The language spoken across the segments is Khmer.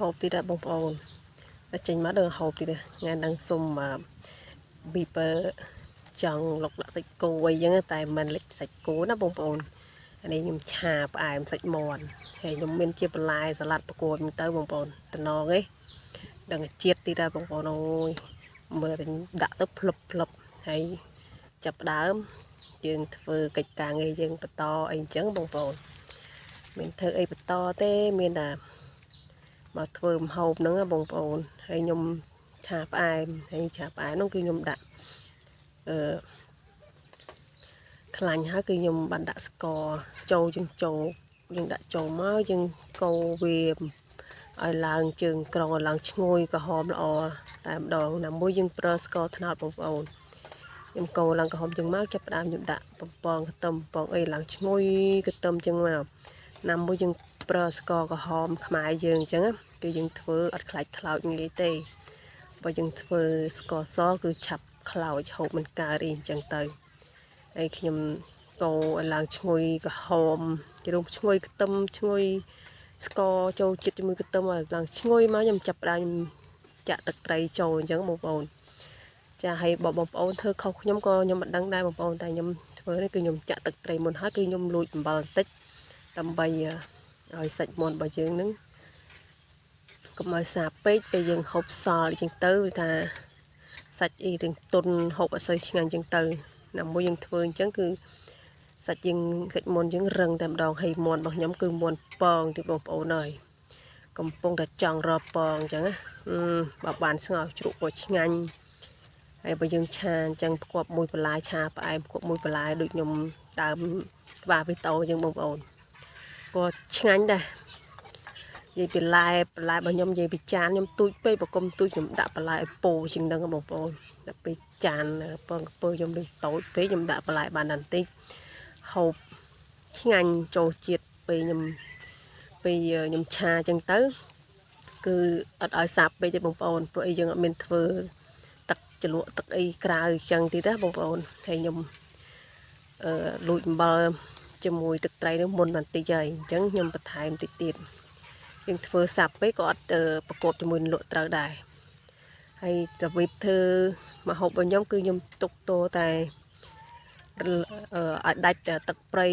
ហូបទៀតដែរបងប្អូនតែចេញមកដឹងហូបទៀតថ្ងៃហ្នឹងសុំប៊ីពើចង់លុកដាក់សាច់គោអីចឹងតែមិនលិចសាច់គោណាបងប្អូនអានេះខ្ញុំឆាផ្អែមសាច់មាន់ហើយខ្ញុំមានជាបន្លែសាឡាត់ប្រគួតទៅបងប្អូនតំណងឯងដឹងជាតិទៀតដែរបងប្អូនអូយមើលតែដាក់ទៅភ្លឹបភ្លឹបហើយចាប់ផ្ដើមយើងធ្វើកិច្ចការងារយើងបន្តអីអញ្ចឹងបងប្អូនមានធ្វើអីបន្តទេមានតែ មកធ្វើម្ហូបហ្នឹងណាបងប្អូនហើយខ្ញុំឆាផ្អែមហើយឆាផ្អែមហ្នឹងគឺខ្ញុំដាក់អឺខ្លាញ់ហើយគឺខ្ញុំបានដាក់ស្ករចូលយើងចូលយើងដាក់ចូលមកយើងកូរវាឲ្យឡើងជើងក្រងឲ្យឡើងឈ្ងុយក្រហមល្អតែម្ដងណាមួយយើងប្រើស្ករត្នោតបងប្អូនខ្ញុំកូរឡើងក្រហមជាងមកចាប់ផ្ដើមខ្ញុំដាក់បំពងខ្ទឹមបំពងអីឡើងឈ្ងុយខ្ទឹមជាងមកណាមួយយើងប្រើស្ករក្រហមខ្មែរយើងអញ្ចឹងណាគឺយើងធ្វើអត់ខ្លាចខ្លោចងាយទេបើយើងធ្វើស្ករសគឺឆាប់ខ្លោចហូបមិនកើតអីអញ្ចឹងទៅហើយខ្ញុំកូរឲ្យឡើងឈ្ងុយក្រហមជ្រុំឈ្ងុយខ្ទឹមឈ្ងុយស្ករចូលជាតិជាមួយខ្ទឹមឲ្យឡើងឈ្ងុយមកខ្ញុំចាប់ផ្ដើមចាក់ទឹកត្រីចូលអញ្ចឹងបងប្អូនចាឲ្យបើបងប្អូនធ្វើខុសខ្ញុំក៏ខ្ញុំមិនដឹងដែរបងប្អូនតែខ្ញុំធ្វើនេះគឺខ្ញុំចាក់ទឹកត្រីមុនហើយគឺខ្ញុំលួចអំបិលបន្តិចដើម្បីឲ្យសាច់មាន់របស់យើងនឹងកុំឲ្យសាបពេកពេលយើងហូបសល់អញ្ចឹងទៅវាថាសាច់អីរឿងទុនហូបអត់សូវឆ្ងាញ់អញ្ចឹងទៅណាមួយយើងធ្វើអញ្ចឹងគឺសាច់យើងសាច់មាន់យើងរឹងតែម្ដងហើយមាន់របស់ខ្ញុំគឺមាន់ពងទីបងប្អូនហើយកំពុងតែចង់រកពងអញ្ចឹងណាបើបានស្ងោរជ្រក់ក៏ឆ្ងាញ់ហើយបើយើងឆាអញ្ចឹងផ្គប់មួយបន្លែឆាផ្អែមផ្គប់មួយបន្លែដូចខ្ញុំដើមក្បាលវីតូអញ្ចឹងបងប្អូនក៏ឆ្ងាញ់ដែរនិយាយពីឡែបន្លែរបស់ខ្ញុំនិយាយពីចានខ្ញុំទូចពេកបើគុំទូចខ្ញុំដាក់បន្លែឲ្យពោជាងហ្នឹងបងប្អូនដល់ពេលចានពងកពើខ្ញុំនឹងតូចពេកខ្ញុំដាក់បន្លែបានតែបន្តិចហូបឆ្ងាញ់ចូលជាតិពេលខ្ញុំឆាអញ្ចឹងទៅគឺអត់ឲ្យសាបពេកទេបងប្អូនព្រោះអីយើងអត់មានធ្វើទឹកជ្រលក់ទឹកអីក្រៅអញ្ចឹងទៀតណាបងប្អូនហើយខ្ញុំអឺលួចអំបិលជាមួយទឹកត្រីនោះមុនបន្តិចហើយអញ្ចឹងខ្ញុំបន្ថែមតិចទៀតយើងធ្វើសាប់ពេកក៏អត់ប្រកបជាមួយលក់ត្រូវដែរហើយរបៀបធ្វើម្ហូបរបស់ខ្ញុំគឺខ្ញុំទុកតតែឲ្យដាច់ទឹកប្រៃ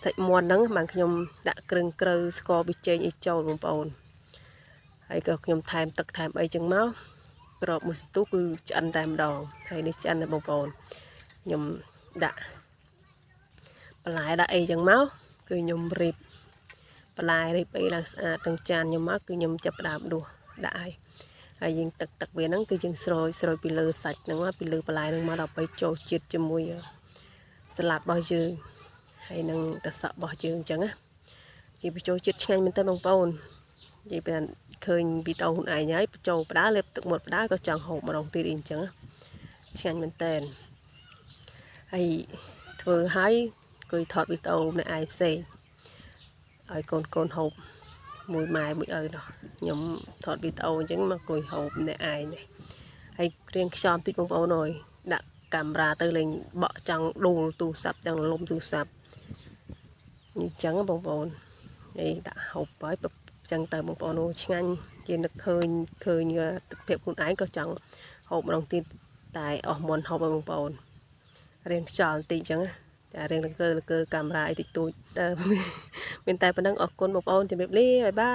សាច់មាន់ហ្នឹងបានខ្ញុំដាក់គ្រឿងក្រៅស្ករប៊ីចេងអីចូលបងប្អូនហើយក៏ខ្ញុំថែមទឹកថែមអីចឹងមកក្របមួយសន្ទុះគឺឆ្អិនតែម្ដងហើយនេះឆ្អិនណាបងប្អូនខ្ញុំដាក់បន្លែដាក់អីចឹងមកគឺខ្ញុំរៀបបន្លែរៀបអីឡើងស្អាតទាំងចានខ្ញុំមកគឺខ្ញុំចាប់ផ្ដើមដួសដាក់ហើយហើយយើងទឹកទឹកវាហ្នឹងគឺយើងស្រោចស្រោចពីលើសាច់ហ្នឹងមកពីលើបន្លែហ្នឹងមកដល់ទៅចូលជាតិជាមួយសាឡាត់របស់យើងហើយនឹងតសក់របស់យើងអញ្ចឹងណាជាបញ្ចូលជាតិឆ្ងាញ់មែនតើបងប្អូននិយាយពីឃើញវីដេអូខ្លួនឯងហើយបញ្ចូលផ្ដើលេបទឹកមាត់ផ្ដើក៏ចង់ហូបម្ដងទៀតអីអញ្ចឹងឆ្ងាញ់មែនតើហើយធ្វើឲ្យគួយថតវីដេអូម្នាក់ឯងផ្សេងឲ្យកូនកូនហូបមួយម៉ែមួយឪនោះខ្ញុំថតវីដេអូអញ្ចឹងមកគួយហូបម្នាក់ឯងនេះហើយរៀងខ្យល់តិចបងប្អូនអើយដាក់កាមេរ៉ាទៅលេងបក់ចង់ដួលទូរស័ព្ទចង់លំទូរស័ព្ទអញ្ចឹងបងប្អូននេះដាក់ហូបហើយអញ្ចឹងទៅបងប្អូនអូឆ្ងាញ់ជានឹកឃើញឃើញទិដ្ឋភាពខ្លួនឯងក៏ចង់ហូបម្ដងទៀតតែអស់មុនហូបហើយបងប្អូនរៀងខ្យល់បន្តិចអញ្ចឹងចារៀងលកើលកើកាមេរ៉ាអីតិចតួចមានតែប៉ុណ្្នឹងអរគុណបងប្អូនជម្រាបលា bye bye.